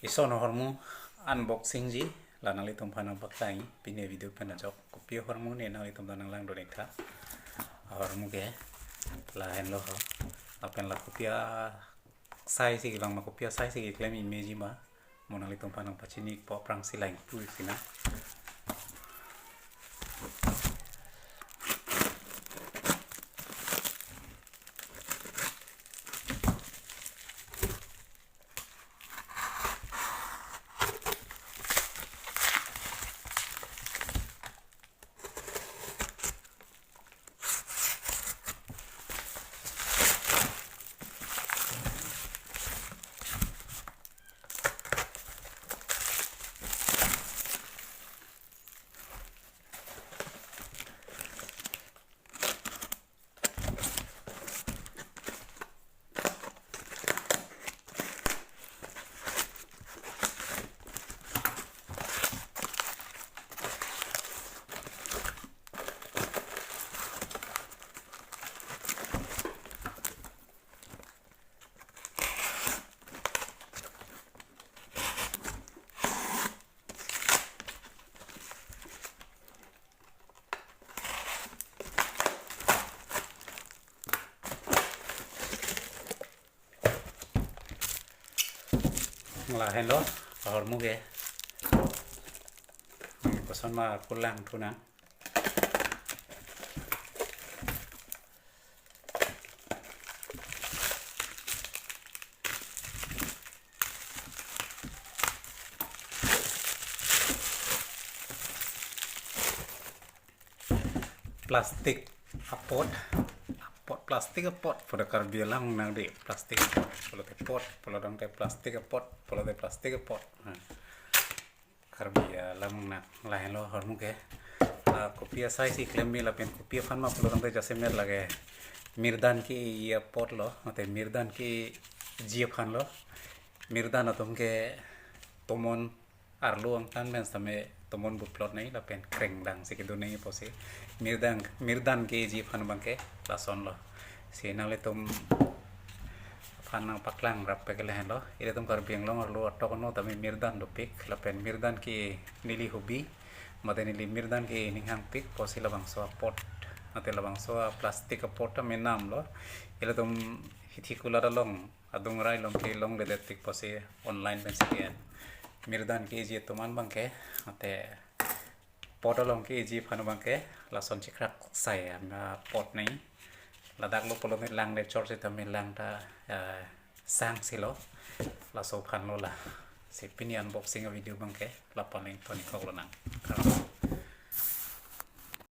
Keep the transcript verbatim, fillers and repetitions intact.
Ison ahormu unboxing ji, la nanglitum aphan nangpaklang, pini video pen ajok kopi ahormu ne nanglitum ta nanglangdun ik tha. Ahormu ke lahenlo ho. Lapen la kopi asai si kevang ma, kopi asai si keklem ime ji ma, mo nanglitum aphan nangpachini ik po, aphrangsi lang pu ik sinang. Lahenlo ahormu ke. Hmm, koson ma ako langthu nang. Plastic apot, apot, plastic apot pu ta Karbi alam nang dei, plastic apot pulote pot, pulo tangte plastic apot pulote plastic apot. Nah, Karbi alam nang lahenlo ahormu ke. La kopi asai si klem me lapen kopi aphan ma pulo tangte jasemet lake mirdan ke-eji apot lo, mate mirdan ke-eji aphan lo. Mirdan atum ke tomon arlo angtan pen sitame tomon buplot nai lapen krengdang si kedo nai pusi. Mirdan, mirdan ke-eji aphan abang ke lason lo. Si nanglitum aphan nangpaklang rap pek lahenlo. Ilitum Karbi Anglong arlo atok ano tame mirdan dopik, lapen mirdan ke neli hobby, mate neli mirdan ke ninghangpik pusi labangso apot, mate labangso plastic apot tame namlo. Ilitum hithi kulat along, adung rai along kelongledetpik pusi online pensi ke-en. Mirdan ke-eji atum an abang ke, mate pot along ke-eji aphan abang ke lason chikrak sai, ah, pot nai. Ladak lo pulote lang le chor sitame lang ta, eh, sang si lo. Laso aphan lo la. Si pini unboxing video abang ke lapu-an ingtonik kok lonang.